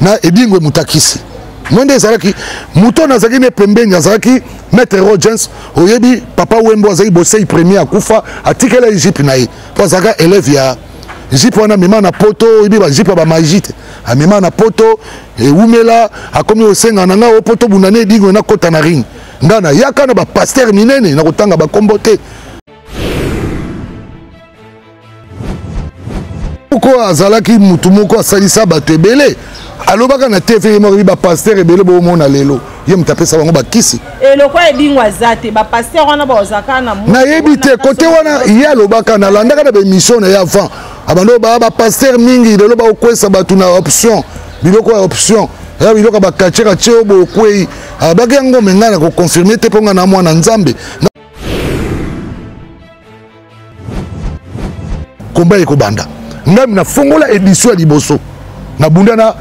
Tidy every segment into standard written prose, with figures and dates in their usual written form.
Na Edingwe Mutakisi. Moi nde ezalaki moto oyo nazalaki ne pembeni azalaki maître Rogens, oyebi papa Wembo azalaki bosei premier akufa atikela ye jipe na ye mpo azalaka élève ya jipe wana amema na poto, oyebi ba jipe ya ba magie te, amema na poto ewumela akomi kosenga na ngai o poto bunda na Edingwe nakota na ring ngai nayaka na ba pasteur minene nakotanga bakombo te. Moko azalaki mutu moko asalisa bato ebele, alobaka na TV ye moko ba pasteur ebele bomona lelo ye moto apesa bango bakisi. Eloko Edingwe aza te, ba pasteur wana bazalaka na nayebi te kote wana ye alobaka, nalandaka na baémission na ye avant abando ba ba pasteur mingi lelo bakokwesa bato na option, biloko ya option ya biloko ya bakatie katie oyo bokwei abaki yango me ngai nakoconfirme te mpo ngai na mwana Nzambe. Komba ekobanda ngai nafongola édition ya liboso nabunda na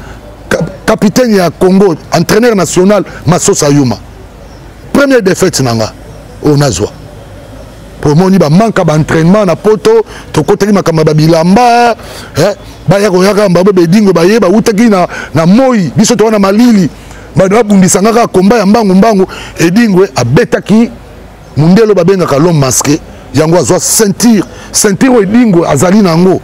capitaine ya Congo, entraîneur national Masosa Yuma. Première défaite na nga oyo nazwa po omoni bamanka baentraînement na poto, tokotaki makambo ya babilamba eh, baya koyaka mbabo bedingo baye bawutaki na, na moi biso toza na malili, bato babundisa nga kaka komba ya mbangu mbangu. Edingwe abetaki mundelo babengaka l'homme masqué, yango azwa ceinture, ceinture oyo Edingwe azali na yango.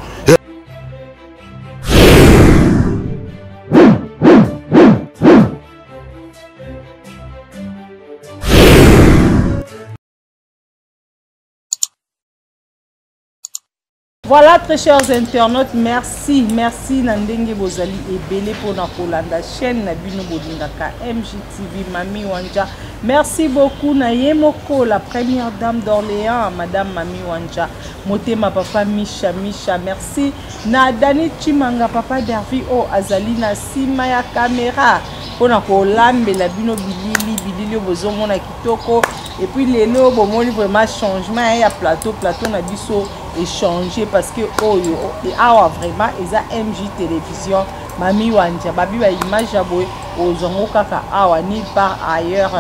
Voilà, très chers internautes, merci, merci na ndenge bozali ebele pona kolanda chaîne na bino bolingaka MGTV Mami Wanja. Merci beaucoup na ye moko la première dame d'Orléans, madame Mami Wanja. Motema papa Misha Misha, merci na Dani Chimanga papa Dervi o azali na sima ya caméra pona kolambela bino bilili bilili oyo bozomona kitoko. Et puis lelo bomoni vraiment changement ya plateau, plateau na biso échanger parce que oyo awa vraiment eza MJ Télévision Mami Wanja babi ba image ya boye ozango kaka awa nulle part ailleurs.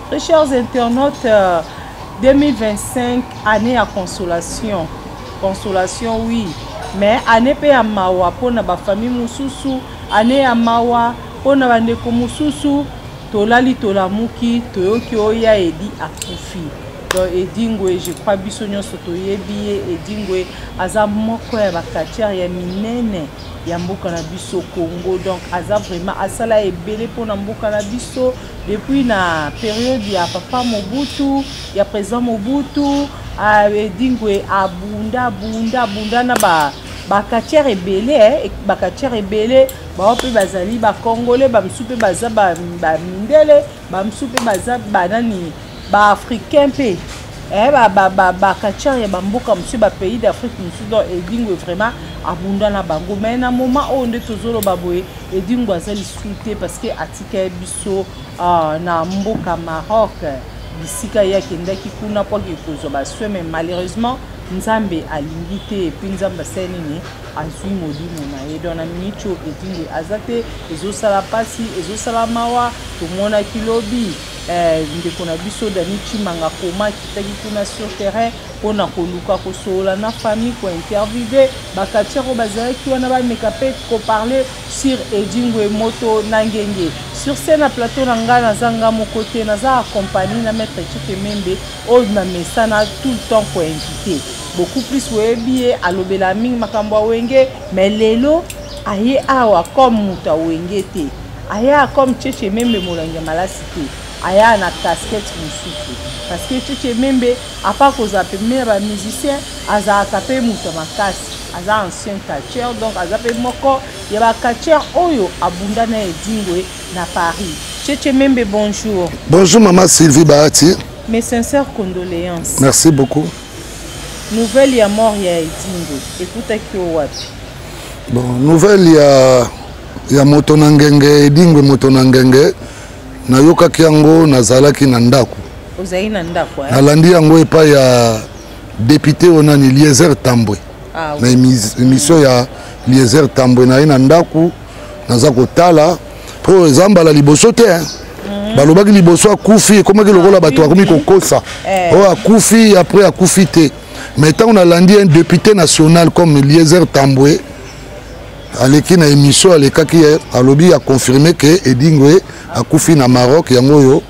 Très chers internautes, 2025 année ya consolation, consolation oui, mais année pe ya mawa pona ba famille mususu, année ya mawa pona ba ndeko mususu. Tolali tolamuki toyoki oya Edi akufi. Donc Edingwe, je crois biso nyonso toyebi ye. Edingwe aza moko ya ba quartier ya minene ya mboka na biso Congo. Donc aza vraiment asala ebele pona mboka na biso depuis na période ya papa Mobutu, ya président Mobutu. Edingwe abunda bunda bunda na ba quartier ebele, ba quartier ebele. Bao pe bazali ba congolais, ba misusu pe baza ba mindele, ba misusu pe baza ba nani, ba africain pe. Ba quartier ya ba mboka mosusu, ba pays d'Afrique mosusu. Donc Edingwe vraiment abunda na bango. Mais na moment oyo nde tozoloba boye, Edingwe aza lisusu te parce que atika biso na mboka Maroc, bisika ye akendaki kuna po ake kozwa ba soins, mais malheureusement Nzambe alingi te. Et puis Nzambe asali nini? Azwi molimo na ye. Donc na minute oyo Edingwe aza te, ezosala pasi, ezosala mawa. Tomonaki lobi ndeko na biso Dani Chimanga koma akitaki kuna sur terrain mpona koluka kosolola na famille, kointerviewe ba quartier oyo bazalaki wana, bameka mpe koparler sur Edingwe moto na ngenge. Sur scène na plateau na nga naza nga moko te, naza accompagné na maître Tchike Membe oyo na mesana tout le temps koinviter. Beaucoup plus oyebi ye alobela mingi makambo ya wenge, mais lelo aye awa comme moto ya wenge te, aya comme Tchetche Membe molangi ya malasi te, aya na casquette mosusu parce que Tchetche Membe apa kozala pembeni ya ba musicien, azalaka pe moto ya makasi, aza ancien catcheur, donc aza pe moko ya ba catcheur oyo abunda na Edingwe na Paris. Tchetche Membe, bonjour. Bonjour maman Sylvie Bahati. Mes sincères condoléances. Merci beaucoup. Nouvelle ya mort ya Edingwe ekutaki yo wapi? Bon, nouvelle ya moto na ngenge, Edingwe moto na ngenge, nayokaki yango nazalaki na ndako. Ozali na ndako, eh? Nalandi yango epai ya député oyo nani, Eliezer Tambwe. Ah, na oui. émission ya Eliezer Tambwe na ye na ndako, naza kotala po eza mbala liboso te, hein. Balobaki liboso akufi, ekomaki lokola bato bakomi kokosa. Oyo akufi, après akufi te. Mais ntango nalandi un député national comme Eliezer Tambwe, Aleki na émission alekaki, alobi aconfirme ke Edingwe akufi na Maroc. Yango oyo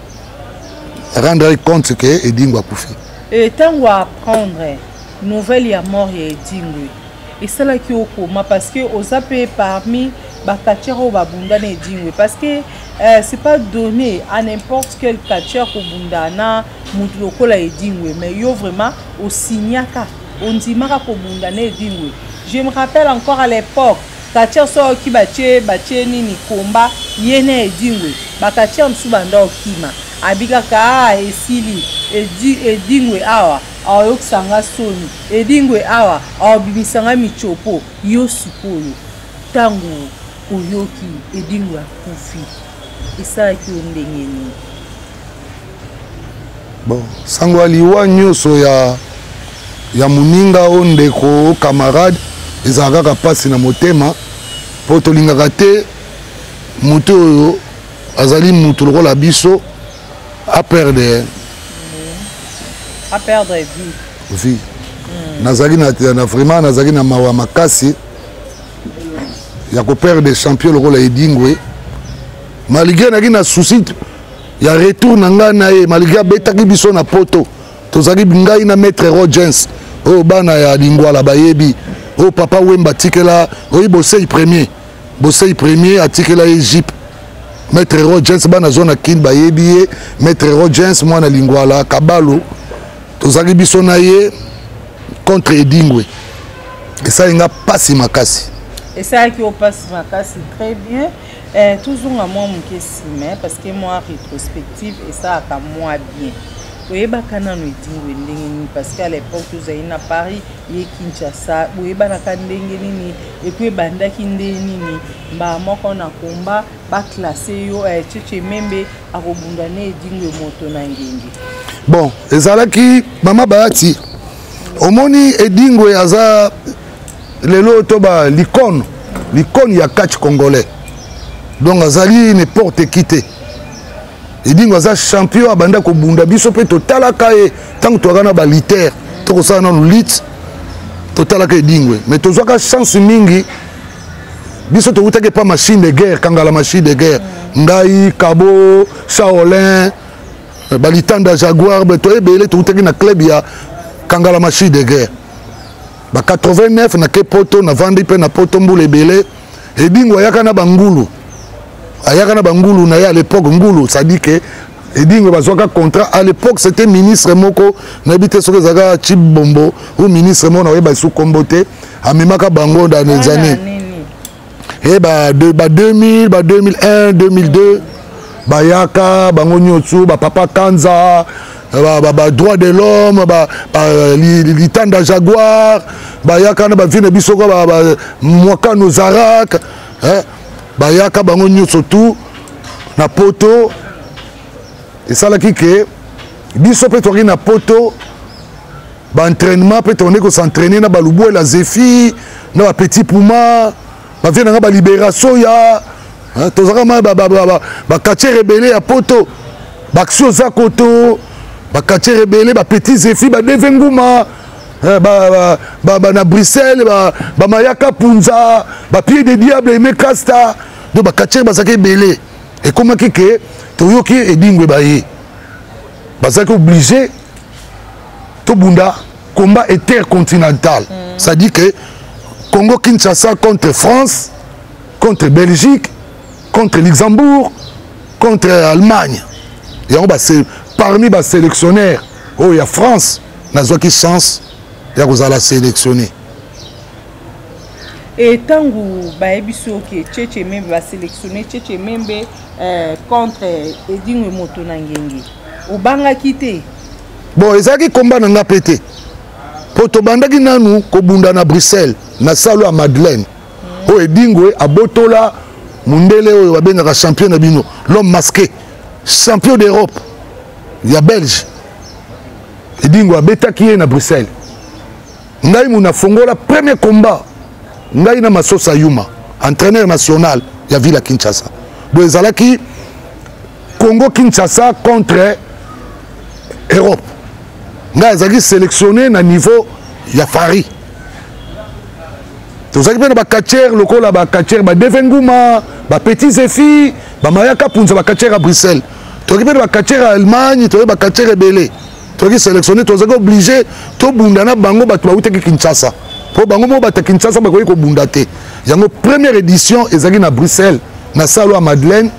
rendre compte ke Edingwe akufi. Ntango apprendre nouvelle ya mort ya Edingwe, esalaki okoma? Parce que oza mpe parmi bacatcheurs oyo babunda na Edingwe, parce que c'est pas donné à n'importe quel catcheur kobunda na motu lokola Edingwe. Mais yo vraiment osignaka, ondimaka kobunda na Edingwe. Je me rappelle encore, à l'époque, catcheur so oyoki batie nini, komba ye na Edingwe, bacatcheurs mosusu banda okima, abi kaka a esili, Edingwe awa aoyokisanga soni, Edingwe awa aobimisanga michopo. Yo sikoyo, ntango oyoki Edingwe akufi, esalaki yo ndenge nini? Bon, sango ya liwa nyonso ya moninga o ndeko o camarade ezalaka kaka mpasi na motema, mpo tolingaka te moto oyo azali mutu lokola biso aperdre aperdre vie. Vie. Nazalaki na vraiment, nazalaki na mawa makasi ya koperdre champion lokola Edingwe, malgré naki na souci ya retour na ngai na ye, malgré abetaki biso na Poto. Tozalaki ngai na maître Rogens, oyo bana ya Lingwala bayebi, oyo papa Wemba atikela, oyi Bosei premier, Bosei premier atikela ye jeep. Maître Rogens, bana zona Kine bayebi ye, maître Rogens, mwana Lingwala Kabalo. Tozalaki biso na ye contre Edingwe, esali nga mpasi makasi. Esalaki yo mpasi makasi, très bien. Tozonga mwa moke nsima, parce que mwa rétrospective esalaka mwa bien. Oyebaka nano Edingwe ndenge nini? Parce que à l'époque tozali na Paris, ye Kinshasa. Boyebanaka ndenge nini? Et puis ebandaki ndenge nini? Mbala moko na komba baclasse yo, Tchetche Membe akobunda ne Edingwe moto na ngenge? Bon, ezalaki mama Bayati, omoni, Edingwe aza lelo to ba l'icône, l'icône ya catch congolais. Donc azali n'importe qui te. Edingwe aza champion, abanda kobunda, biso mpe totalaka ye ntango toyaka na balitere, tokosala nanu lit, totalaka Edingwe. Mais tozwaka chance mingi, biso towutaki epa Machine de Guerre, Kangala Machine de Guerre, ngai, Kabo, Shaolin, balitanda Jaguar, toyebele, towutaki na club ya Kangala Machine de Guerre. Ba 89 nake Poto, navandi mpe na Poto mbula ebele. Edingwe ayaka na bangulu, ayaka na bangulu na ye. À l'époque ngulu, c'est-à-dire que Edingwe bazwaka contrat. À l'époque c'était ministre moko, nayebi te soki ezalaka Chibombo ou ministre moko, nakoyeba esu kombo te, amemaka bango dans les années e ba 2000, ba 2001, 2002. Bayaka bango nyonso, bapapa Kanza, badroit de l'homme, litanda Jaguar, bayaka na bavie na biso ko Mwakano Zarak, bayaka bango nyonso tu na Poto. Esalaki ke biso mpe toki na Poto, baentraînement mpe tokende kos'entraîner na balubwela Zefi, na bapetit Puma, bavie nanga balibération ya tozalaka ma bacatcheurs ebele ya Poto, baaction oza koto, bacatcheurs ebele, bapetit Zefi, badeve nguma na Bruxelles, bamayaka Punza, bapied de diable, Aime Casta. Donc bacatcheurs bazalaki ebele. Ekomaki ke toyoki Edingwe baye, bazalaki obligé tobunda combat intercontinental, c'est-à-dire que Congo Kinshasa contre France, contre Belgique, contre Luxembourg, contre Allemagne. Yango parmi basélectionnaire oyo ya France, nazwaki chance ya kozala sélectionné. E ntango bayebi soki Tchetche Membe, basélectionne Tchetche Membe contre Edingwe moto na ngenge, obangaki te? Bon, ezalaki komba na nga mpe te, mpo tobandaki nanu kobunda na Bruxelles, na salo ya Madeleine, oyo Edingwe abotola mundele oyo babengaka champion na bino, l'homme masqué, champion d'Europe ya Belge. Edingwe abetaki ye na Bruxelles. Ngai mu nafongola premier combat, ngai na Masosa Yuma, entraîneur national ya ville ya Kinshasa. Donc ezalaki Congo Kinshasa contre Europe. Ngai azalaki sélectionné na niveau ya Fari. Tozalaki mpe na bacatcheurs lokola bacatcheurs badeve nguma, bapetit zefi, bamaya kapunza, bacatcheurs ya Bruxelles. Tozalaki mpe na bacatcheurs ya Allemagne, toyaki bacatcheurs ebele. Tozalaki sélectionné, tozalaki obligé tobunda na bango. Bato bautaki Kinshasa, mpo bango moko bato ya Kinshasa bakoki kobunda te. Yango première édition ezalaki na Bruxelles, na salle ya Madeleine.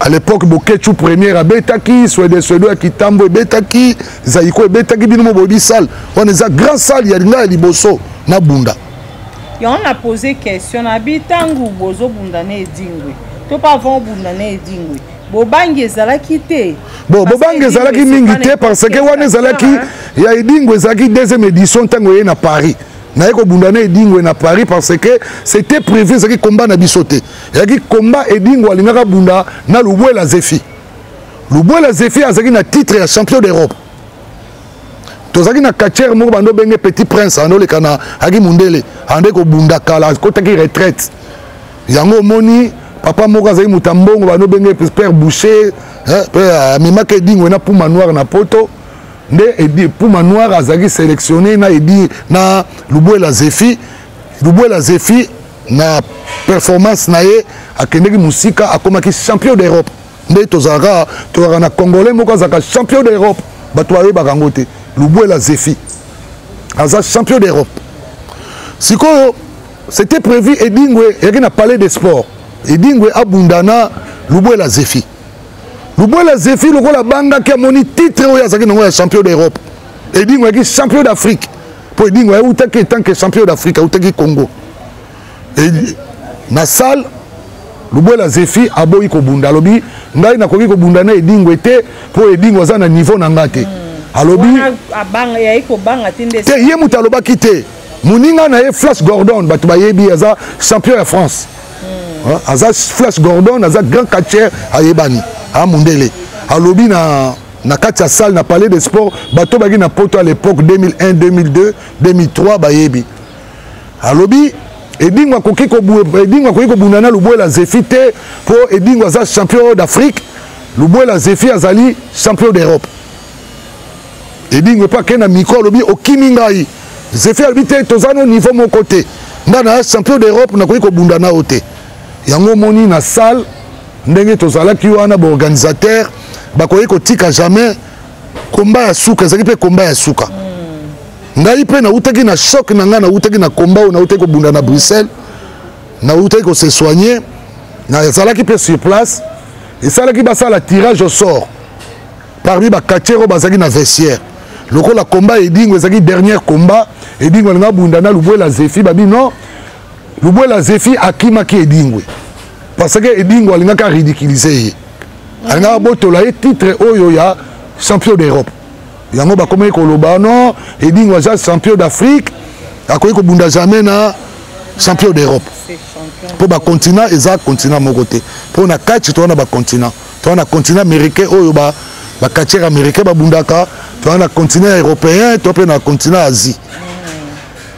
À l'époque, Bokechu première abetaki, Swede, Swedo ya Kitambo ebetaki, Zaiko ebetaki. Bino mo boyebi salle wana, eza grand salle ya ngai ya liboso na bunda. Yango na pose question na bi: ntango bozobunda na Edingwe, to mpe avant obunda na Edingwe, bobangi ezalaki te? Bon, bobangi ezalaki mingi te, parce que wana ezalaki ya Edingwe, ezalaki deuxième édition. Ntango eye na Paris, naye kobunda na Edingwe na Paris, parce que c'était prévu. Ezalaki combat na biso te, ezalaki combat Edingwe alingaka bunda na Lubwela Zefi. Lubwela Zefi azalaki na titre ya champion d'Europe. Tozalaki na catcheur moko bando obenge Petit Prince, ando oleka na aki mundele, ande kobunda kala, akotaki retraite. Yango omoni, papa moko azalaki moto ya mbongo, bando obenge Père Boucher, mpe amemaki Edingwe na Puma Noir na Poto. Nde Edi, Puma Noir azalaki sélectionné na Edi na Lubwela Zefi. Lubwela Zefi, na performance na ye, akendeki mosika, akomaki champion d'Europe. Nde tozalaka na Congolais moko azalaka champion d'Europe, bato bayebaka yango te. Lubwela Zefi aza champion d'Europe. Sikoyo c'était prévu, Edingwe eyaki na Palais des Sports, Edingwe abunda na Lubwela Zefi. Lubwela Zefi, lokola abangaki, amoni titre oyo azalaki nango ya champion d'Europe, Edingwe ayaki champion d'Afrique, mpo Edingwe autaki en tant que champion d'Afrique, autaki Congo. E, na salle, Lubwela Zefi aboyi kobunda. Alobi: "Ngai nakoki kobunda na Edingwe te, mpo Edingwe aza na niveau na nga te." Alobi te, ye moto alobaki te, moninga na ye Flash Gordon, bato bayebi, aza champion ya France. Aza Flash Gordon, aza grand catcheur, ayebani, amundele. Alobi na kati ya salle na Palais de Sport, bato baki na Poto à l'époque, 2001, 2002, 2003, bayebi. Alobi Edingwe akoki kobunda na Lubwela Zefi te, mpo Edingwe aza champion d'Afrique, Lubwela Zefi azali champion d'Europe. Edingwe mpo akei na micro, alobi: "Okimi ngai." Zefi alobi: "Te, toza no niveau moko te. Ngai na champion d'Europe, nakoki kobunda na yo te." Yango omoni na salle ndenge tozalaki wana, baorganisateur bakoki kotika jamais combat ya suka. Ezalaki mpe combat ya suka. Ngai mpe nautaki na choc na ngai, nautaki na combat oyo nautaki kobunda na Bruxelles, nautaki kose soigner, nazalaki mpe sur place. Esalaki basala tirage au sort parmi bacatcheurs oyo bazalaki na vestiaire. Lokola combat Edingwe ezalaki dernier combat, Edingwe alinga bunda na Lubwela Zefi, babi non, Lubwela Zefi akimaki Edingwe, parce que Edingwe alingaki aridiculiser ye, alingaka abotola ye titre oyo ya champion d'Europe. Yango bakomaki koloba: "Non, Edingwe aza champion d'Afrique, akoki kobunda jamais na champion d'Europe", mpo bacontinent eza continent moko te. Mpo na kati toza na bacontinent, toza na continent américain oyo bacatcheurs américain babundaka, toza na continent européen, to mpe na continent Asie.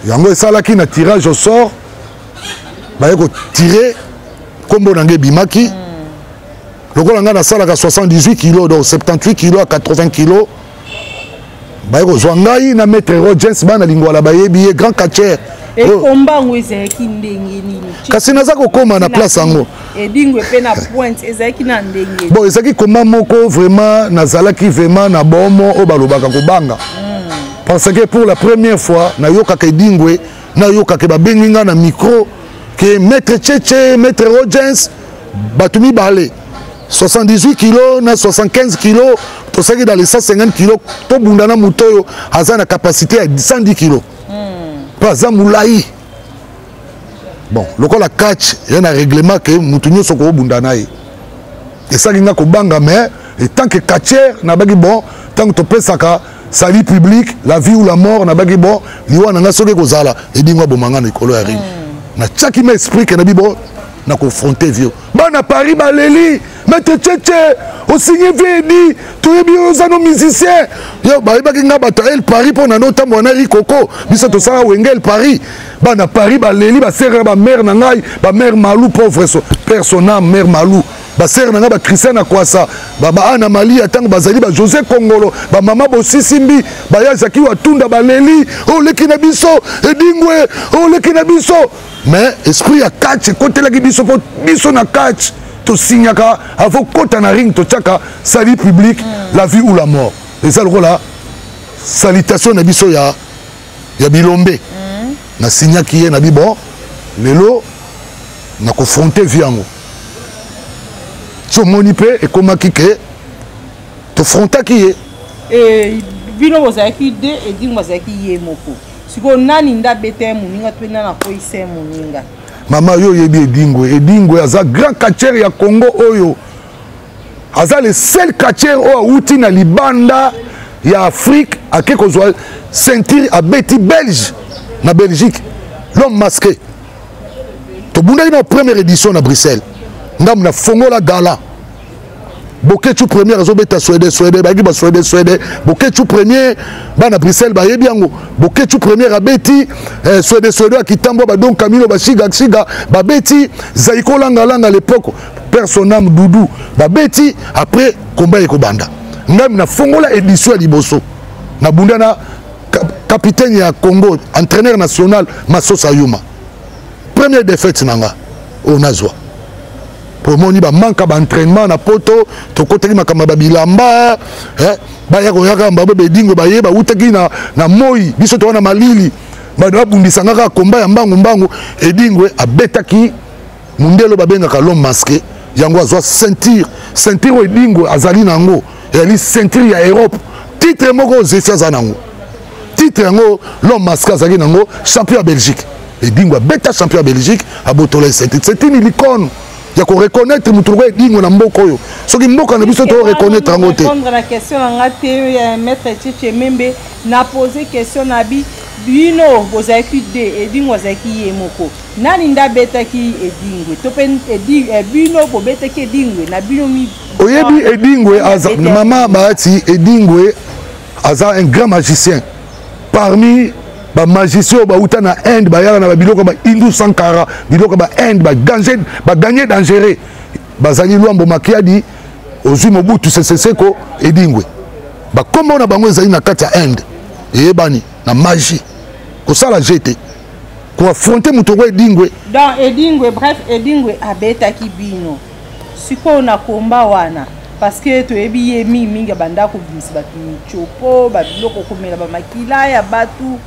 Yango esalaki na tirage au sort, baye kotirer, nkombo na ngai ebimaki. Lokola ngai nasalaka 78 kilo, donc 78 kilo à 80 kilo, baye kozwa ngai na maître Rogens. Bana Lingwala bayebi ye, grand catcheur. Ekomba yango ezalaki ndenge nini? Kasi naza kokóma na place yango. Edingwe mpe na pointe ezalaki na ndenge? Bon, ezalaki combat moko vraiment, nazalaki vraiment na bomo oyo balobaka kobanga, parce que pour la première fois nayokaka Edingwe, nayokaka babengi nga na micro ke maître Cheche, maître Rogens, bato mibale, 78 kilo na 75 kilo, tosalaki dans les 150 kilo, tobunda na moto oyo aza na capacité ya 110 kilo mpo aza molai. Bon, lokola catch ye na règlement ke motu nyonso koobunda na ye, esalaki nga kobanga. Mais en tant que catcheur, nabaki: bon, ntango topesaka salut public, la vie ou la mort, nabaki: bon, liwa na nga soki ekozala, Edingwe aboma nga na likolo ya ring. Natiaki ma esprit ke nabi: bon, nakoaffronter vieux. Bana Paris baleli. Maître Tchetche, osigné VD, toyebi yo oza no musicien. Yo bayebaki nga bato ya El Paris mpo na notambola na Rikoko, biso tosala Wenge El Paris. Bana Paris baleli basere ba mère na ngai, ba mère Malou pauvre so, père son âme mère Malou. Basere na ngai ba Christian Akwasa, ba ba Anna Malia ntango bazali ba José Kongolo, ba mama Bosisimbi, ba ya Jackie Watunda baleli, oleki na biso, Edingwe, oleki na biso. Mais esprit ya catch ekotelaki biso mpo biso na catch tosignaka avant kota na ring, totiaka salut public, la vie ou la mort. Eza lokola salutation na biso ya bilombe. Nasignaki ye na bi bon lelo nakoffronte vie yango. Ti omoni mpe ekomaki ke tofrontaki ye. Bino bozalaki de Edingwe azalaki ye moko. Sikoyo nani nde abeta ye moninga to nani akweyisa ye moninga? Mama, yo oyebi Edingwe. Edingwe aza grand catcheur ya Congo oyo aza le seul catcheur oyo awuti na libanda ya Afrique ake kozwa ceinture, abeti Belge na Belgique, l'homme masqué. Tobundaki na première édition na Bruxelles, ngambo na fongola gala. Boketshu première azobeta Swede, Swede bayaki ba Swede, Swede Boketshu premier, bana Bruxelles bayebi yango. Boketshu première abeti Swede, Swede ya Kitambo, badon Camilo, bashiga shiga babeti Zaiko Langa Langa, l'époque père son âme Doudou babeti. Après combat ekobanda, ngai na fongola édition ya liboso, nabunda na capitaine ya Congo, entraîneur national Masosa Yuma. Première défaite na nga oyo nazwa, po omoni bamanka baentraînement na poto, tokotaki makambo ya babilamba, baya koyaka bango bedingwe baye bawutaki na moi, biso toza na malili, bato babundisanga kaka komba ya mbangu mbangu. Edingwe abetaki mundele babengaka l'homme masqué, yango azwa ceinture. Ceinture oyo Edingwe azali nango ezali ceinture ya Europe, titre moko Zefi aza nango. Titre yango l'homme masqué azalaki nango, champion ya Belgique. Edingwe abeta champion ya Belgique, abotola ye ceinture. C'est une licorne ya koreconnaître moto lokola Edingwe na mboka oyo. Soki mboka na biso toreconnaître yango te. Répondre na question na nga te, ya maître Tchetche Membe. Na pose question na bi bino bozalaki de Edingwe azalaki ye moko, nani nde abetaki Edingwe to mpe bino bobetaki Edingwe na bino mi? Oyebi Edingwe aza, mama Bahati, Edingwe aza un grand magicien parmi bamagicien oyo bauta na Inde, bayaka na babiloko ba Hindu Sankara, biloko ba Inde, baganye dangereux bazali Lwambo Makiadi, ozwi Mobutu Sese Seko, Edingwe, bakombo na bango ezali na kati ya Inde, eyebani na magie. Kosala je te koaffronte moto oko Edingwe. Donc Edingwe, bref, Edingwe abetaki bino sikoyo na komba wana parce que toyebi ye mingimingi abanda kobimisa bato michopo, babiloko komela, bamakila ya bato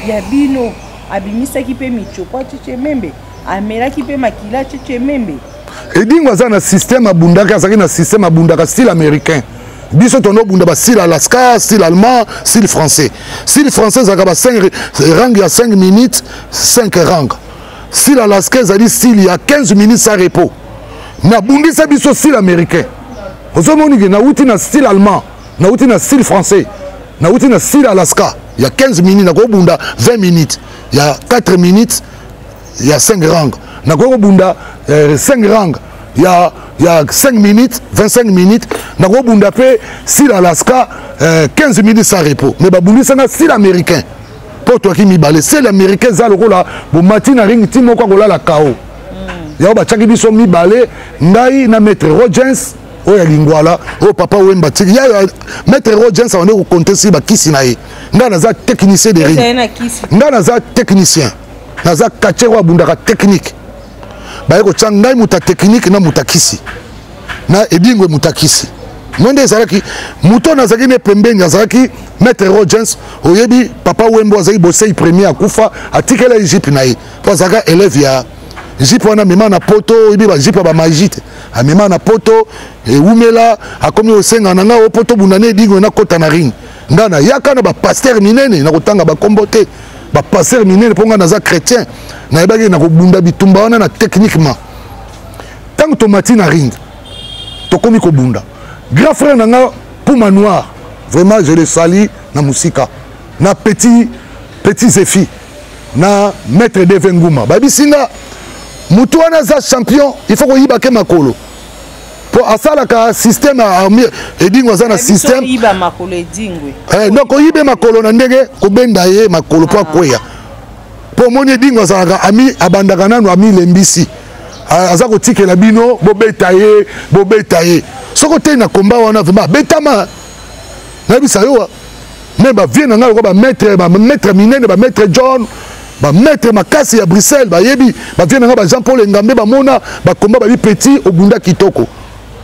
ya bino. Abimisaki mpe michopo Tchetche Membe, amelaki mpe makila Tchetche Membe? Edingwe aza na système abundaki, azalaki na système abundaka style américain. Biso tondobunda bastyle Alaska, style allemand, style français. Style français ezalaka ba 5 rang ya 5 minutes, 5 rang. Style Alaska ezali style ya 15 minutes sans repos. Nabundisa biso style américain. Ozomoni ke nauti na style allemand, nauti na style français, nauti na style Alaska ya 15 minutes, nakobunda 20 minutes ya 4 minutes ya 5 rang, nakoki kobunda 5 rang ya 5 minutes, 25 minutes, nakobunda mpe style Alaska, 15 minutes sans repos. Mais babundisanga style américain mpo twaki mibale. Style américain eza lokola bomati na ring ti moko akolala kao. Yango batiaki biso mibale, ngai na maître Rogens oyo ya Lingwala, oyo papa Wemba tiki ya maître Rogens abandi kokonte si bakisi na ye. Ngai naza technicien de ring, ngai naza technicien, naza catcheur oyo abundaka technique. Baye kotya ngai moto ya technique na moto ya kisi na Edingwe. Moto ya kisi mo nde ezalaki moto oyo nazalaki ne pembeni, azalaki maître Rogens. Oyebi papa Wembo azalaki bosei premier, akufa, atikela Egypte na ye mpo azalaka élève ya jipe wana amema na poto. Oyebi bajipe ya bamagie te, amema na poto, ewumela, akomi kosenga na ngai o poto bunda na Edingwe, nakota na ring. Ngai nayaka na bapasteur minene, nakotanga bakombo te, bapasteur minene, mpo ngai naza chrétien. Nayebaki nakobunda bitumba wana na techniquement. Ntango tomati na ring, tokomi kobunda, grand frère na nga Puma Noir, vraiment je le salue na mosika, na petit petit Zefi na maître Deve Nguma, bayebisi nga motu wana aza champion, il faut koyibake makolo. Mpo asalaka système ya Edingwe, aza na système. Eh, donc oyibe makolo na ndenge kobenda ye makolo mpo akweya. Mpo omoni, Edingwe azalaka ami, abandaka nanu amilembisi, aza kotikela bino bobeta ye, bobeta ye. Soki otei na komba wana, vraiment abetama. Nayebisa yo, me bavieux na ngai lokola bamaître, bamaître minene, bamaître John, bamaître makasi ya Bruxelles bayebi, bavieux na ngai ba Jean Paul Engambe bamona bakomba, babi: "Petit, obunda kitoko."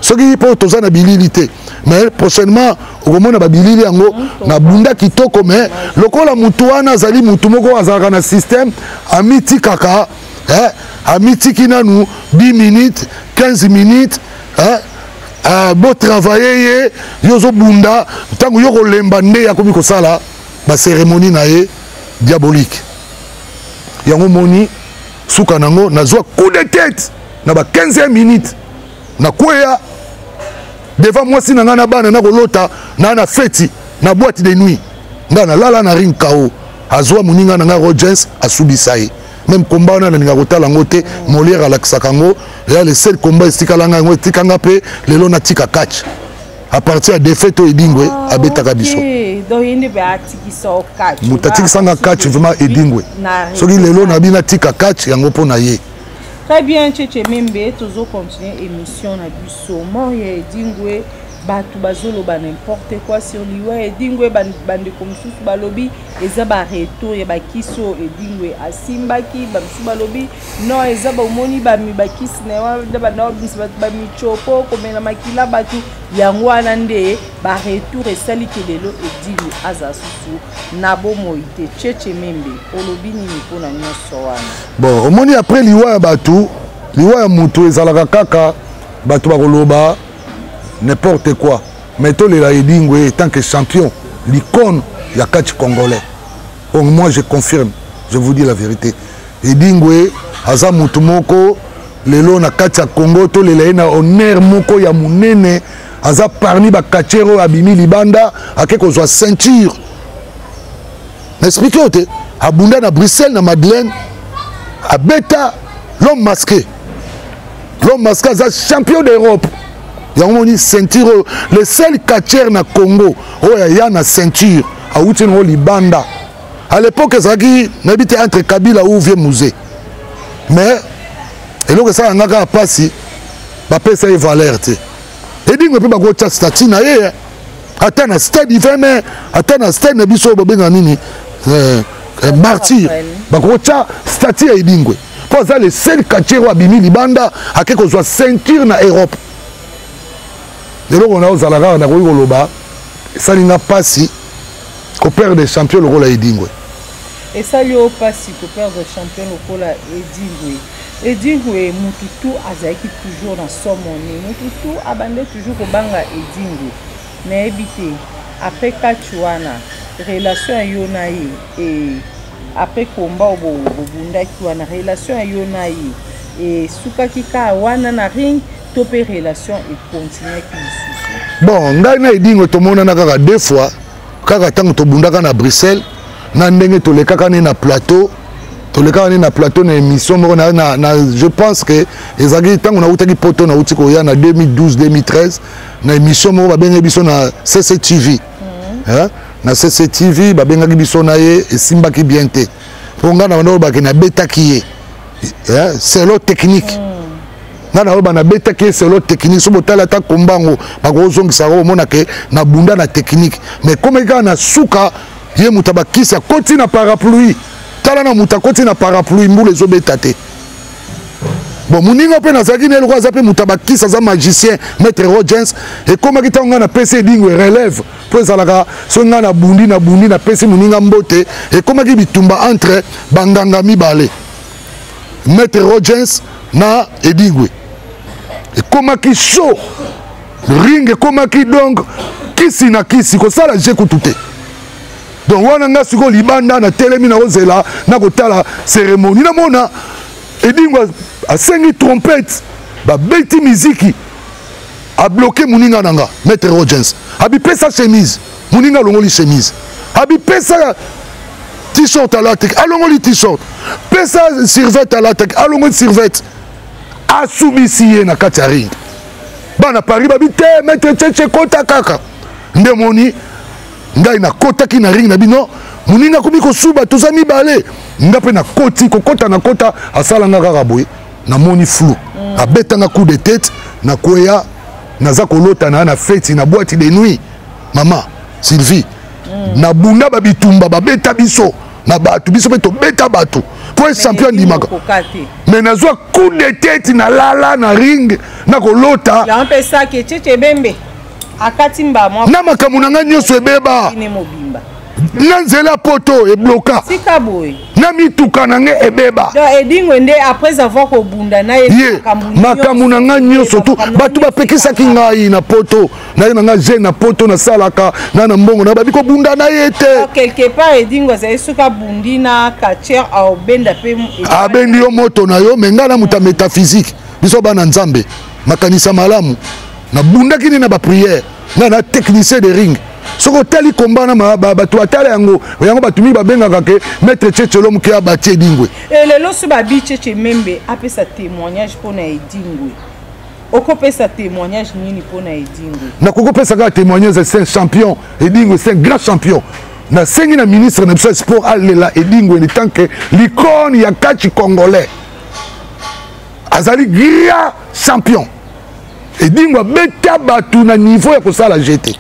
Soki mpo toza na bilili te, mais prochainement okomona babilili yango. Nabunda kitoko, mais lokola mutu wana azali mutu moko azalaka na système, amitikaka, eh, amitiki nanu 10 minutes, 15 minutes, eh, botravaille ye. Yo ozobunda, ntango yo kolemba nde akomi kosala bacérémonie na ye diabolique. Yango moni suka nango, nazwa coup de tête na ba 15 minutes, nakweya devant mwasi na ngai na bana. Nakolota na feti na boîte de nuit, ngai nalala na ring kao. Azwa moninga na ngai Rogens, asubisa ye. Même combat wana nalinga kotala yango te. Molière alakisaka yango, eya le seul combat etikala yango, etikanga mpe lelo natika catch à partir ya défaite oyo Edingwe abetaka biso. Moto atikisanga catch vraiment, Edingwe. Soki lelo nabi natika catch, yango mpo na ye. Très bien, Tchétché Membe, tozocontinue émission na biso. Mort ya Edingwe, bato bazoloba n'importe quoi sur liwa Edingwe. Bandeko mosusu balobi eza baretour ya bakisi oyo Edingwe asimbaki. Bamosusu balobi non, eza bomoni bakisi na ye wana, banda babimisa bato bamichopo, komela makila bato, yango wana nde baretour esali ke lelo Edingwe aza susu na bomoi te. Tchétché Membe, olobi nini mpona nyonso wana? Bon, omoni, après liwa ya bato, liwa ya moto ezalaka kaka bato bakoloba n'importe quoi. Mais tolela Edingwe tant que champion, l'icône ya catch congolais. Donc moi je confirme, je vous dis la vérité, Edingwe aza motu moko lelo na kati ya Congo, tolela ye na honneur moko ya monene. Aza parmi bacatcheurs oyo abimi libanda, ake kozwa ceinture. Na expliqué oyo te, abunda na Bruxelles na Madeleine, abeta l'homme masqué. L'homme masqué aza champion d'Europe. Yango moni ceinture oyo, le seul catcheur na Congo oyo aya na ceinture, awuti nango libanda. À l'époque ezalaki, nayebi te, entre Kabila ou vieux Mzee. Mais eloko esalanga kaka mpasi, bapesa ye valeur te. Edingwe mpe bakotia statue na ye ata na stade 20 mai, ata na stade na biso oyo babenga nini, Martyr, bakotia statue ya Edingwe, mpo aza le seul catcheur oyo abimi libanda, ake kozwa ceinture na Europe. Eloko na ozala kaka, nakoki koloba, esalinga mpasi koperdre champion lokola Edingwe. Esali oyo mpasi koperdre champion lokola Edingwe. Edingwe, mutu tu azalaki toujours na somoni, mutu tu abande toujours kobanga Edingwe. Nayebi te, après catch wana, relation ya yo na ye, e après combat oyo bobundaki wana, relation ya yo na ye esukaki kaka wana na ring to mpe relation ekontinuaki lisusu? Bon, ngai na Edingwe tomonana kaka deux fois, kaka ntango tobundaka na Bruxelles, na ndenge tolekaka ne na plateau, tolekaka ne na plateau na émission moko na, je pense que ezalaki ntango nautaki Poto, nauti koya na 2012 2013, na émission moko babengaki biso na CCTV. Hein? Na CCTV babengaki biso na ye, esimbaki bien te, mpo ngai na banda olobaki nabetaki ye selon technique. Ngai nayoba nabetaki ye selon technique. So botala ata kombango, bakozongisa yango, omona ke nabunda na technique. Mais komaki kaka na suka, ye moto abakisi, akoti na parapluie. Tala na moto akoti na parapluie, mbula ezobeta te. Bon, moninga mpe nazalaki na eloko, aza mpe moto abakisi, aza magicien, maître Rogens. Ekomaki ntango ngai napesi Edingwe relève, mpo ezalaka so ngai nabundi, nabundi, napesi moninga mbote. Ekomaki bitumba entre banganga mibale, maître Rogens na Edingwe. Ekomaki chaud, ring ekomaki donc kisi na kisi, kosala je kutu te. Donc wana nga sikoyo libanda natelemi, nakozela, nakotala cérémonie, namona Edingwe asengi trompette, babeti miziki, abloqué moninga na nga maître Rogens, abipesa chemise, moninga alongoli chemise, abipesa t-shirt alataki, alongoli t-shirt, pesa survêt alataki, alongoli survêt, asubisi ye na kati ya ring. Bana Paris babi te, maître Tchetche kota kaka. Nde moni ngai nakotaki na ring na bino, moninga akomi kosuba, toza mibale, nga mpe nakoti kokota, nakota, asala nga kaka boye, namoni flou. Abetanga coup de tête, nakweya, naza kolota na feti na boîte de nuit. Mama Sylvie, nabunda babitumba, babeta biso na bato, biso mpe tobeta bato po ye champion andimaka, mais nazwa coup de tête, nalala na ring, nakolota na makambo na ngai nyonso ebeba na nzela, poto ebloka na mituka na ngai ebeba. Edingwe nde après avoir kobunda na ye, makambo na ngai nyonso tu, bato bapekisaki ngai na poto naye na ngai jeune na poto, nasalaka na mbongo na babi kobunda na ye te. Quelque part Edingwe azali, soki abundi na catcheur, aobenda mpe. Abendi yo moto na yo. Me ngai na moto ya métaphysique, biso bana Nzambe, makanisa malamu, nabundaki nde na baprière. Ngai na technicien de ring, soki otali komba na bato batala yango, yango bato mingi babengaka ke maître Tchetchelo moke abati Edingwe. Lelo so babi Tchetche Membe apesa témoignage mpona Edingwe, okopesa témoignage nini mpona Edingwe? Nakoki kopesa kaka témoignage, c'est un champion. Edingwe, c'est un grand champion. Nasengi na ministre na biso ya sport alela Edingwe en tant que l'icône ya catch congolais. Azali grand champion. Edingwe abeta bato na niveau ya kosala gt,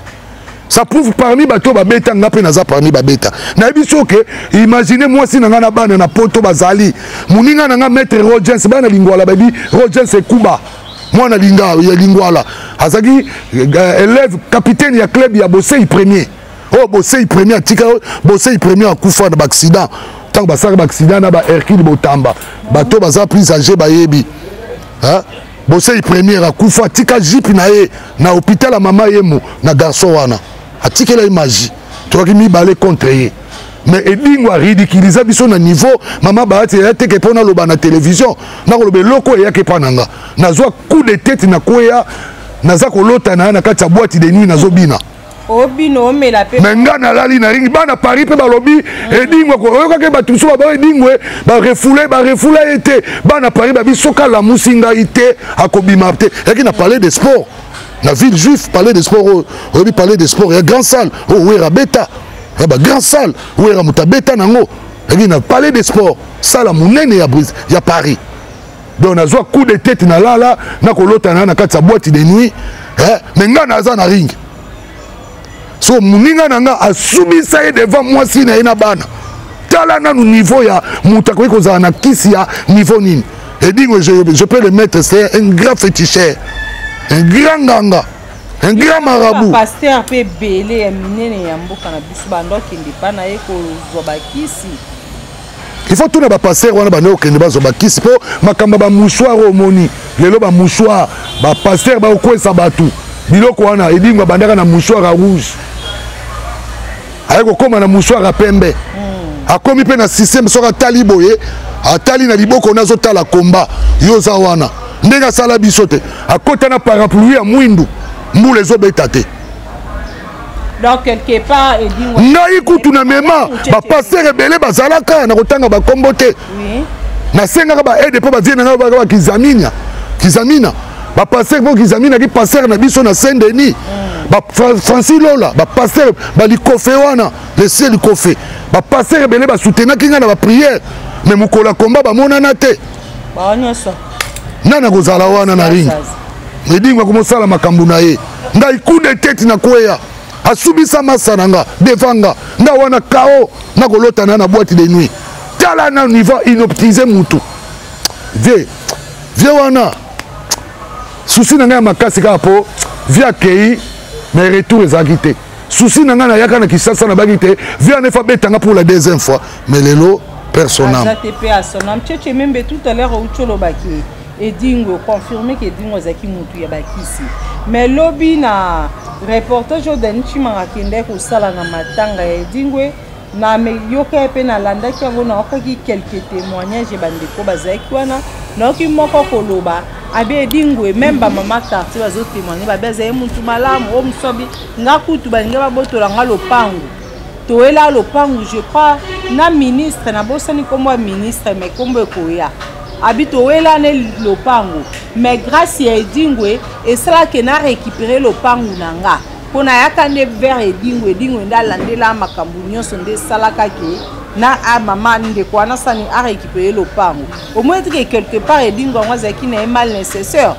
ça prouve parmi bato oyo babeta, nga mpe naza parmi babeta. Nayebi soki imagine mwasi na nga na bana na poto bazali, moninga na nga maître Rogens, bana Lingwala bayebi Rogens Ekuba, mwana linga ya Lingwala, azalaki élève, capitaine ya club ya Bosei Premier. Oyo Bosei Premier atika, Bosei Premier akufa na baaccident, ntango basalaka baaccident na baHercule Botamba, bato baza plus âgé bayebi. Bosei Première akufa, atika jeep na ye na hôpital ya Mama Yemo na garçon wana atikela ye magie. Tokaki mibale contre ye, mais Edingwe aridiculiza biso na niveau mama Bahati eya teke mpo naloba na télévision, nakoloba eloko eyaki epa na nga. Nazwa coup de tête, nakweya, naza kolota na ye na kati ya boîte de nuit, nazobina. Obino, omela mpe. Me nga nalali na ringi, bana Paris mpe balobi Edingwe, oyokaki bato mosusu baba Edingwe barefule, barefula ye te. Bana Paris babi soki alamusi ngai te, akobima te. Eyaki na Palais de Sport na Ville Juif, Palais de Sport oyo oyebi, Palais de Sport ya grand salle oyo Wera beta, ya bagrand salle, Wera moto abeta nango, eyaki na Palais de Sport, salle monene ya, ya Paris. Donc nazwa coup de tête, nalala, nakolota na kati ya boîte de nuit, eh, me nga naza na ring, so moninga na nga asubisa ye devant mwasi na ye na bana. Tala nanu niveau ya moto akoki kozala na kisi ya niveau nini. Edingwe, je peux le mettre, c'est un grand féticheur, un grand nganga, un grand marabout. Pasteur mpe ebele ya minene ya mboka na biso bando akende mpa na ye kozwa bakisi. Il faut tuna bapasteur wana bande okende bazwa bakisi, mpo makambo ya bamouchoir oyo omoni lelo, bamouchoir, bapasteur bakokwesa bato biloko wana. Edingwe abandaka na mouchoir ya rouge, aye kokóma na mouchoir ya pembe, akomi mpe na système. Soki atali boye, atali na liboko, nazotala komba yo oza wana, ndenge asala biso te, akota na parapluie ya mwindu, mbula ezobeta te. Donc quelque part Edingwe Ngai kutu na mema bapasteur ebele bazalaka na kotanga bakombo te. Nasengaka baaide mpo bavie na ngai baka bakizaminia kizamina bapasteur, mpo Kizamina ki pasteur na biso na Saint Denis, Francis Lola, bapasteur balikofe wana, lesie likofe, bapasteur ebele basoutenaki ngai na baprière, mais mokolo ya komba bamonana te. Bango nyonso. Nani akozala wana na ring? Edingwe akomosala makambo na ye, ngai coup de tête, nakweya, asubisa masa na nga devant nga, nga wana kao, nakolota na boîte de nuit. Tala na niveau inoptise mutu vie vie wana. Souci na ngai ya makasi kaka mpo vie akei, mais retour ezalaki te. Souci na ngai, nayaka na Kisasa, nabaki te vie wana efa abetanga pour la deuxième fois, mais lelo personne. Aza te mpe à son âme. Tchetche Membe, tout à l'heure outi olobaki Edingwe, confirme ke Edingwe azalaki mutu ya bakisi, mais lobi na reportage oyo Dani Chimanga akendaki kosala na matanga ya Edingwe, na yoka ye mpe nalandaki yango, naokaki quelques témoignages ya bandeko bazalaki wana. Nayoki moko koloba abi Edingwe, même bamama quartier bazotémoigne, babi azali mutu malamu. Oyo mosu abi nga kutu balingi babotola nga lopango, toyela lopango, je crois na ministre, nabosani nkombo ya ministre, mais nkombo ekoya. Abi towelane lopango, mais grâce ya Edingwe esalaki na récupérer lopango na nga, mpo nayaka nde vers Edingwe. Edingwe nde alandela makambo nyonso, nde esalaka ke na a mama ndeko wana sani arécupérer lopango. Omoni tike quelque part Edingwe yango azalaki na ye mal nécessaire.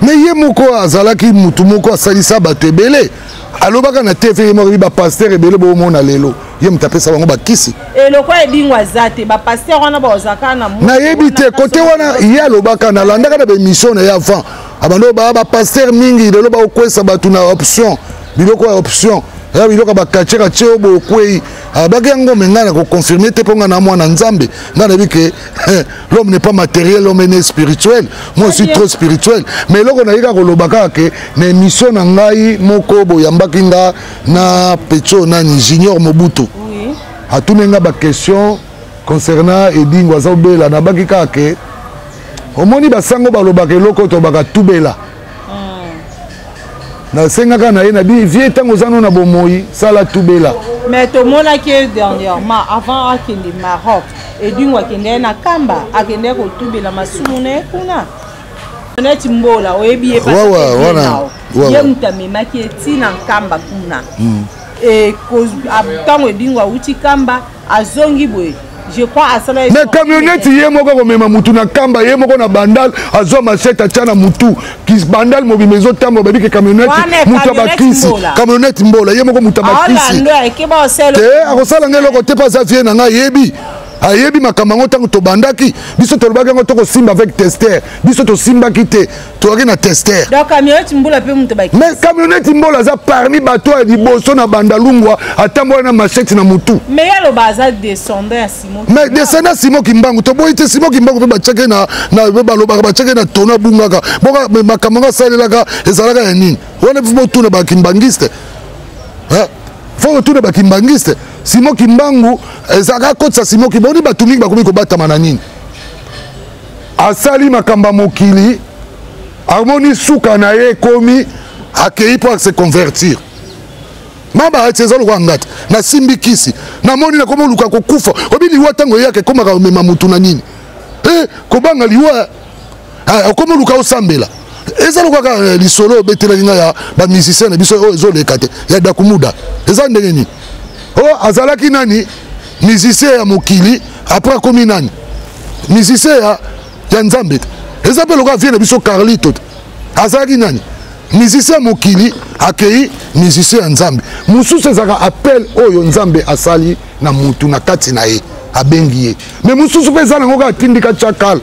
Mais ye moko azalaki mutu moko asalisa bato ebele. Alobaka na TV ye moko, bapasteur ebele boomona lelo, ye moto apesa bango bakisi. Eloko Edingwe aza te, bapasteur wana bazalaka na Nayebi te kote wana. Ye alobaka, nalandaka na baémission na ye avant abando baa bapasteur mingi lelo baokwesa bato na option, biloko ya option ya biloko ya bakatie katie oyo bokwei. Abaki yango, me ngai nakoconfirme te, mpo ngai na mwana Nzambe. Ngai nayebi ke l'homme n'est pas matériel, l'homme est né spirituel. Moi, je suis trop spirituel. Mais eloko nayebi kaka koloba kaka ke na émission na ngai moko boyambaki nga na Petio nani, Junior Mobutu, atuni nga baquestion concernant Edingwe aza obela. Nabaki kaka ke omoni basango balobaka eloko tobaka tubela. Nasengaka na ye na bi vie, ntango oza no na bomoi, sala tubela. Mais tomonaki ye dernièrement, avant akende Maroc, Edingwe akende ye na Kamba, akende kotubela masumu na ye kuna. Neti Mbola, oyebi ye, ye moto amemaki ye ntina Nkamba kuna. Ntango Edingwe awuti Kamba, azongi boye, je crois asala Mais camionnette, ye moko akomema mutu na Kamba, ye moko na Bandal azwa machette, atya na mutu. Bandal mobima ezotambola, babi ke camionnette mutu ya bakisi, camionnette Mbola, ye moko mutu ya bakisi te. Akosala ngai eloko te, mpo aza vie na ngai, ayebi, ayebi makambo yango. Ntango tobandaki, biso tolobaki yango, tokosimba avec tester. Biso tosimbaki te, toyaki na tester. Mais camionnette Mbola aza parmi bato ya liboso na Bandalungwa atambola na machette na mutu. Mais descendant Simo Kimbangu, toboyi te. Simo Kimbangu mpe batiaki na, balobaka batiaki na tono, abungaka boka. Makambo yango asalelaka ezalaka ya nini wana? Mpe botuna bakimbangiste, fo kotuna bakimbangiste. Simo Kimbangu ezalaka akotisa Simo Kimbangu. Oni bato mingi bakomi kobatama na nini? Asali makambo ya mokili, amoni suka na ye ekomi, akei mpo ase convertir. Ma bahati eza lokola nga te, nasimbi kisi, namoni nakomi oluka kokufa. Obi liwa ntango eyaka, ekomaka komema mutu na nini? E kobanga liwa, okomi oluka osambela. Eza lokola kaka lisolo obetelaki ngai ya bamusicien na biso oyo ezoleka te, ya Dakumuda. Eza ndenge nini? Oyo azalaki nani? Musicien ya mokili, après akomi nani? Musicien ya Nzambe te. Eza mpe lokola vie na biso Carlito te, azalaki nani? Musicien ya mokili, akei musicien ya Nzambe. Mosusu ezalaka appel oyo Nzambe asali na mutu na kati na ye, abengi ye. Mais mosusu mpe eza nango kaka tindika tiakala,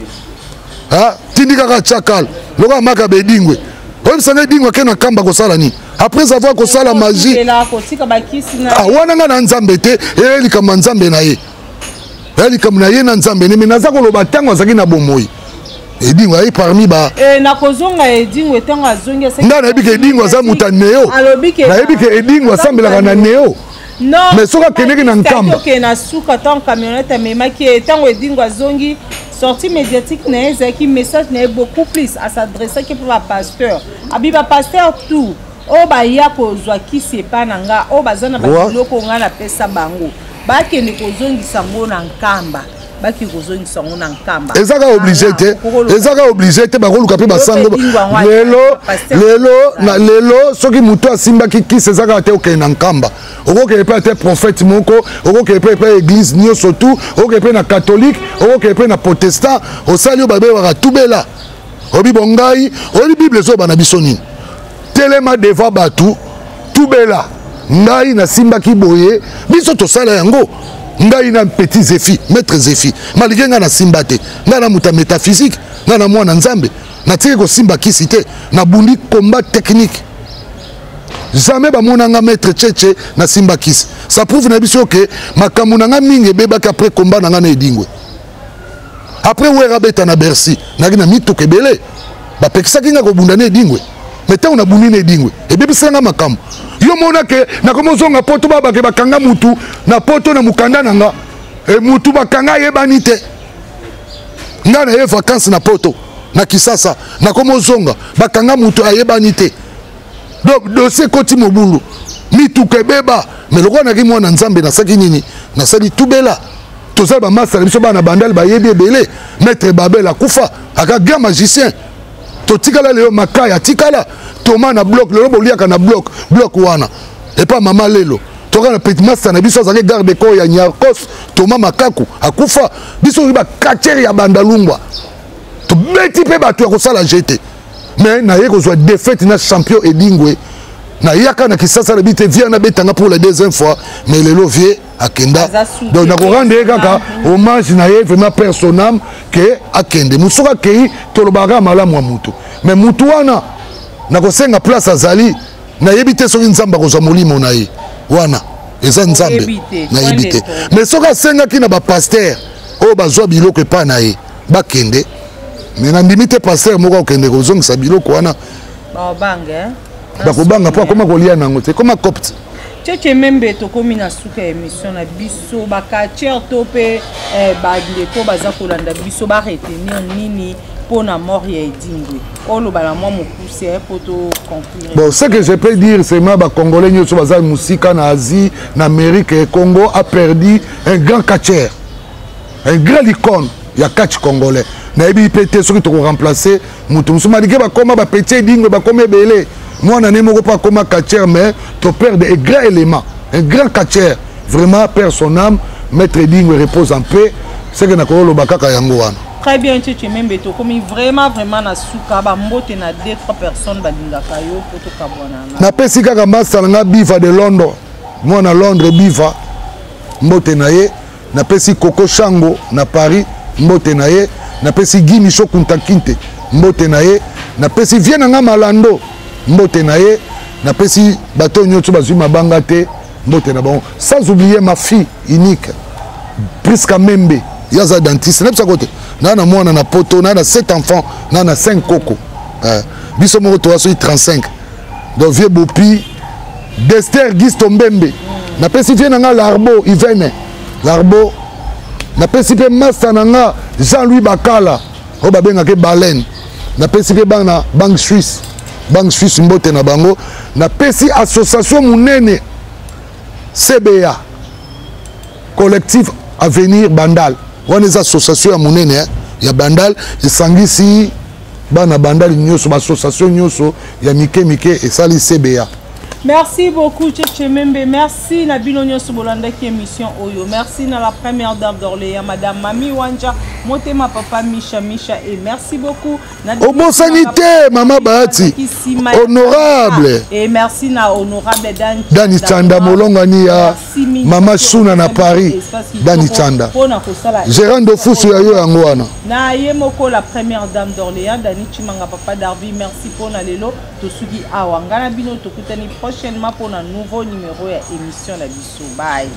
tindi kaka tiakala, lokola maka Bedingwe. Oyebisanga, Edingwe ake na Kamba kosala nini après avoir kosala magie wana? Nga na Nzambe te, eye likambo ya Nzambe na ye, eya likambo na ye na Nzambe ne. Me naza koloba ntango azalaki na bomoi, Edingwe ayi parmi ba Nakozonga Edingwe, ntango azongi. Nga nayebi ke Edingwe aza moto ya neo, nayebi ke Edingwe asambelaka na neo. Mais soki akendeki na Nkamba Okende na suka, ntango camionnette amemaki ye, ntango Edingwe azongi, sortie médiatique na ye ezalaki message na ye beaucoup plus as'adressaki mpo bapasteur. Abi bapasteur tout oyo baya kozwa kisi epai na nga, oyo baza na babiloko ngai napesa bango, bakende kozongisa yango na Nkamba, bakende kozongisa yango na Nkamba. Eza kaka obligé te, eza kaka obligé te. Bakoluka mpe basango lelo, lelo na lelo. Soki moto asimbaki kisi, eza kaka te okende na Nkamba. Okokende mpe ate prophète moko, okokende mpe epai église nyonso tu, okokende mpe na catholique, okokende mpe na protestant. Osali oyo babewaka tubela, oyebi bo ngai, oyebi Bible ezoba na biso nini? Telema devant bato, tubela: ngai nasimbaki boye. Biso tosala yango, ngai na petit Zefi, maître Zefi. Malgré ngai nasimba te, ngai na moto ya métaphysique, ngai na mwana Nzambe, natiki kosimba kisi te, nabundi combat technique. Jamais bamona nga maître Cheche nasimba kisi. Ça prouve na biso ke makambo na nga mingi ebebaki après combat na nga na Edingwe. Après Wera beta na Bercy, naki na mituka ebele, bapekisaki nga kobunda na Edingwe. Me ntango nabundi na Edingwe, ebebisela nga makambo. Yo mona ke nakomi ozonga Poto, babake bakanga mutu na Poto na mokanda na nga. E mutu bakanga ayebani te. Nga na ye vacance na Poto, na Kisasa, nakomi ozonga, bakanga mutu ayebani te. Donc dossier ekoti mobulu, mituka ebeba. Me lokola naki mwana Nzambe, nasaki nini? Nasali tubela. Tozali bamasta na biso, bana Bandal bayebi ebele. Maître Babel akufa, aka grand magicien. Totikala lelo, Makai atikala, Toma na bloc. Lelo boliaka na bloc, bloc wana epa mama. Lelo toka na petit master na biso, azalaki garde corps ya Nyarkos, Toma Makaku, akufa. Biso oyi bacatcheurs ya Bandalungwa, tobeti mpe bato ya kosala jete, mais naye kozwa défaite na champion Edingwe. Nayaka na Kisasa, nabi te vieux nabetanga pour la deuxième fois, mais lelo vieux akenda. Donc nakorendre ye kaka hommage na ye vraiment, père son âme, ke akende mosuku akei. Tolobaka malamu ya mutu, mais mutu wana nakosenga place azali, nayebi te soki Nzambe akozwa molimo na ye wana, eza Nzambe, nayebi te. Mais soki asengaki na bapasteurs oyo bazwa biloko epai na ye bakende, mais nandimi te pasteur moko akokende kozongisa biloko wana. Bakobanga mpo akoma kolia nango te, koma copte. Tchetche Membe, tokómi na suka ya émission na biso. Bacatcheurs to mpe bandeko baza kolanda biso, baretenir nini mpona mort ya Edingwe? Oloba na mwa mokuse mpo to conclure. Bon, ce que je peux dire seulement, Bacongolais nyonso baza mosika, na Asie, na Amérique, Congo a perdu un grand catcheur, un grand icône ya catch congolais. Nayebi mpe te soki tokoremplace moto mosusu, malgré bakoma bapetits Edingwe bakoma ebele, mwana ne moko mpo akoma catcheur, mais toperdre un grand élément, un grand catcheur. Vraiment, père son âme, maître Edingwe repose en paix. Ce que nakoloba kaka yango wana. Très bien, Tchetche Membe, tokomi vraiment vraiment na suka. Bambote na deux trois personnes balingaka yo mpo tokabwana. Napesi kaka master na nga Biva de Londres, mwana Londres, Biva, mbote na ye. Napesi Koko Shango na Paris, mbote na ye. Napesi Guy Micho Kuntakinte, mbote na ye. Napesi vieux na nga Malando, mbote na ye. Napesi bato nyonso bazwi mabanga te, mbote na bango, sans oublier ma fille unique Priska Membe, ye aza dentiste. Nayebisako te, naa na mwana na Poto, naa na 7 enfants, naa na 5 koko. Biso moko toza soki 35. Donc vieux Bopi Dester Gisto Mbembe, napesi vieux na nga Larbo Ivene Larbo, napesi mpe master na nga Jean-Louis Bakala oyo babengaka Baleine, napesi mpe bana Banque Suisse, Banque Suisse, mbote na bango. Napesi association monene CBA, Collectif Avenir Bandal. Wana eza association ya monene ya Bandal, esangisi bana Bandal nyonso, baassociation nyonso ya mike mike esali CBA. Merci beaucoup, Tchétché Membe. Merci na bino nyonso bolandaki émission oyo. Merci na la première dame d'Orléans, Madame Mami Wanja, motema papa Misha Misha, et merci beaucoup. Obosani te mama Bahati, honorable. Et merci na honorable Dan Dani Chanda, molongani ya mama Suna na Paris. Dani Chanda, gérant de fusu ya yo, yango wana. Na ye moko la première dame d'Orléans, Dani Chimanga, papa Darby, merci mpona lelo. Tosuki awa, ngai na bino tokutani prochainement mpona nouveau numéro ya émission na biso. Bye.